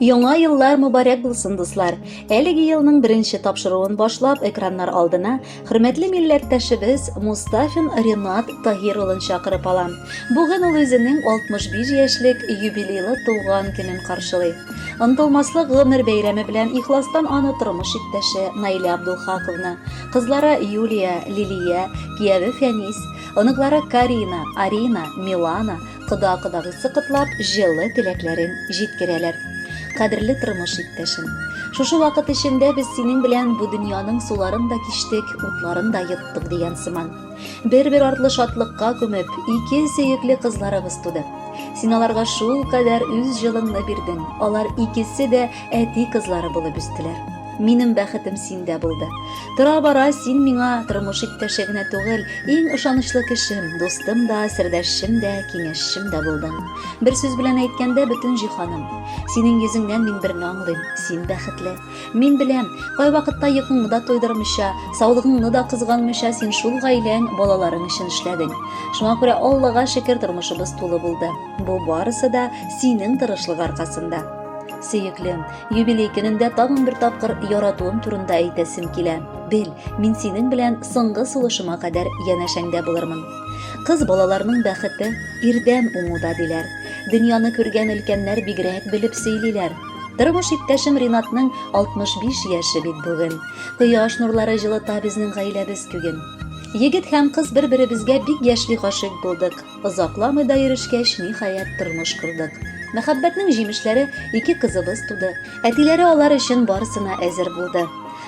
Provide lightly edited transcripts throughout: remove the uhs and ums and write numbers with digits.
Яңа еллар мөбарәк булсын, дуслар! Әлеге елның беренче тапшыруын башлап, экраннар алдына хөрмәтле милләттәшебез Мустафин Ренат Таһир улын чакырып алам. Бүген ул үзенең 65 яшьлек юбилейлы туган көнен каршылый. Онытылмаслык гомер бәйрәме белән ихластан аны тормыш иптәше Наилә Абдулхаковна, кызлары Юлия, Лилия, кияве Фәнис, оныклары Карина, Арина, Милана, Кода-кодагыйсы котлап, җылы теләкләрен җиткерәләр. Кадерле тормыш иптәшем! Шушы вакыт эчендә без синең белән бу дөньяның суларын да кичтек, утларын да йоттык дигән сыман. Бер-бер артлы шатлыкка күмеп, ике сөекле кызларыбыз туды. Син аларга шулкадәр үз җылыңны бирдең, алар икесе дә әти кызлары булып үстеләр. Минем бәхетем синдә булды. Тора-бара син миңа тормыш иптәше генә түгел, иң ышанычлы кешем, дустым да, сердәшчем дә, киңәшчем дә булдың. Бер сүз белән әйткәндә, бөтен җиһаным. Синең йөзеңнән мин берне аңлыйм, син бәхетле. Мин беләм, кайвакытта йокыңны да туйдырмыйча, саулыгыңны да кызганмыйча син шул гаиләң, балаларың өчен эшләдең. Шуңа күрә Аллага шөкер, тормышыбыз тулы булды. Бу барысы да синең тырышлык аркасында. Сөеклем, Юбилей көнендә тагын бер тапкыр яратуым турында әйтәсем килә. Бел, мин синең белән соңгы сулышыма кадәр янәшәңдә булырмын. Кыз балаларның бәхете ирдән уңуда диләр. Дөньяны күргән өлкәннәр бигрәк белеп сөйлиләр. Тормыш иптәшем Ринатның 65 яше бит бүген. Кояш нурлары җылыта безнең гаиләбез күген. Егет һәм кыз бер-беребезгә бик яшьли гашыйк булдык. Озакламый да йөрешкәч, ниһаять, тормыш кордык. Мәхәббәтнең җимешләре ике кызыбыз туды. Әтиләре алар өчен барысына әзер булды.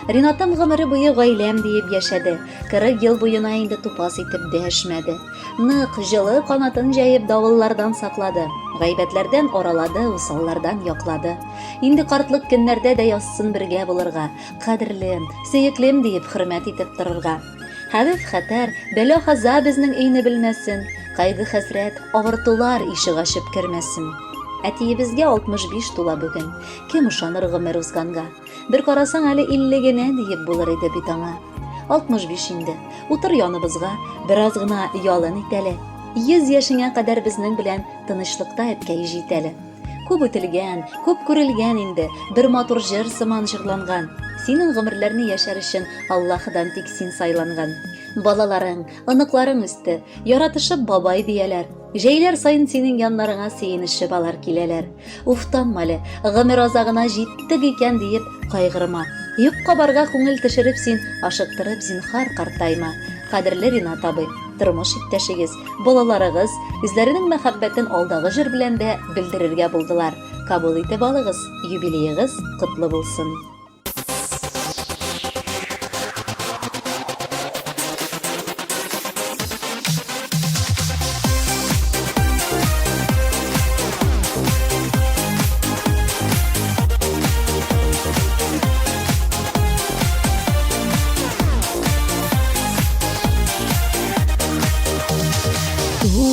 Ринатым гомере буе гаиләм диеп яшәде. 40 ел буена инде тупас итеп дәшмәде. Нык, җылы канатын җәеп давыллардан саклады. Гайбәтләрдән аралады, усаллардан яклады. Инде картлык көннәрдә дә язсын бергә булырга, кадерлем, сөеклем диеп хөрмәт итеп торырга. Хәвеф-хәтәр, бәла-каза безнең өйне белмәсен, кайгы-хәсрәт, авыртулар ишек ачып кермәсен. Әтиебезгә 65 тула бүген. Кем ышаныр гомер узганга? Бер карасаң, әле 50 генә диеп булыр иде бит аңа. 65 инде. Утыр яныбызга, бераз гына ялын ит әле. 100 яшеңә кадәр безнең белән тынычлыкта әткәй җит әле. Күп үтелгән, күп күрелгән инде, бер матур җыр сыман җырланган. Синең гомерләрне яшәр өчен Аллаһыдан тик син сайланган. Балаларың, оныкларың үсте, яратышып бабай дияләр. Җәйләр саен синең яннарыңа сөенешеп алар киләләр. Уфтанма әле, гомер азагына җиттек икән диеп кайгырма. Юкка барга күңел төшереп син ашыктырып зинһар картайма. Кадерле Ринат абый, тормыш иптәшегез, Балаларыгыз үзләренең мәхәббәтен алдагы җыр белән дә белдерергә булдылар. Кабул итеп алыгыз, юбилеегыз котлы булсын!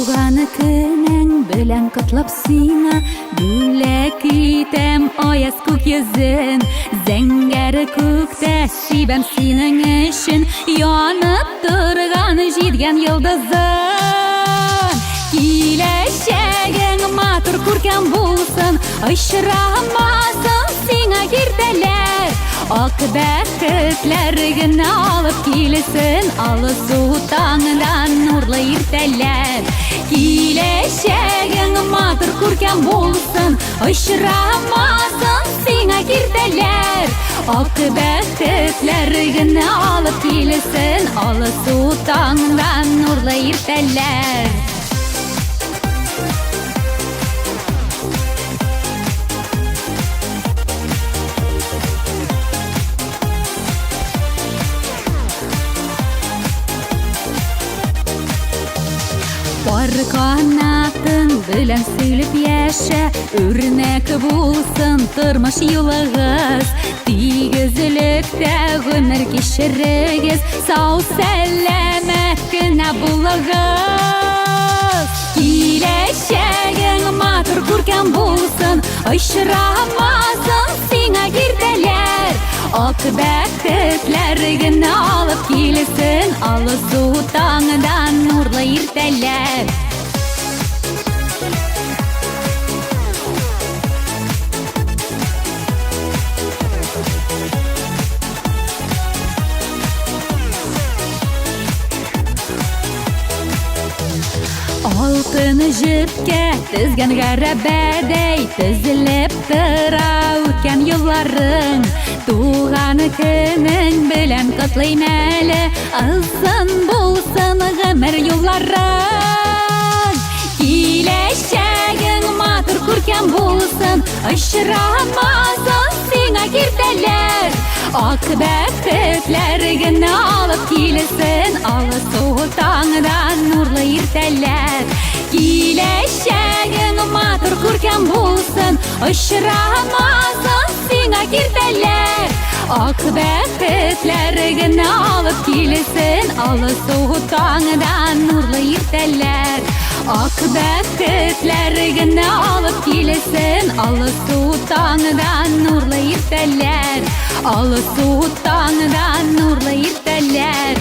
Туган көнең белән котлап сиңа Бүләк итәм аяз күк йөзен Зәңгәр күктә сибәм синең өчен Янып торган җиткән йолдызын Киләчәгең матур күркәм булсын Очрамасын сиңа киртәләр Ак бәхетләр генә алып килсен Алсу таңдан нурлы иртәләр Киләчәгең матур күркәм булсын Очрамасын сиңа киртәләр Ак бәхетләр генә алып килсен Алсу таңдан нурлы иртәләр Пар канатын белән сөйлеп яшә, үрнәк булсын тормыш юлыгыз. Тигезлектә гомер кичерегез, сау сәламәт кенә булыгыз. Киләчәгең матур күркәм булсын, очрамасын сиңа киртәләр. Ак бәхетләр генә алып килсен, алсу таңдан нурлы иртәләр. Алтын җепкә тезгән гәрәбәдәй тезелеп тора үткән елларың. Туган көнең белән котлыйм әле, озын булсын гомер юлларың. Киләчәгең матур күркәм булсын, очрамасын сиңа киртәләр. Ак бәхетләр генә алып килсен, алсу таңдан нурлы иртәләр. Киләчәгең матур күркәм булсын, очрамасын сиңа киртәләр. Ак бәхетләр генә алып килсен, алсу таңдан нурлы иртәләр. Ак бәхетләр генә алып килсен, алсу таңдан нурлы иртәләр. Алсу таңдан нурлы иртәләр.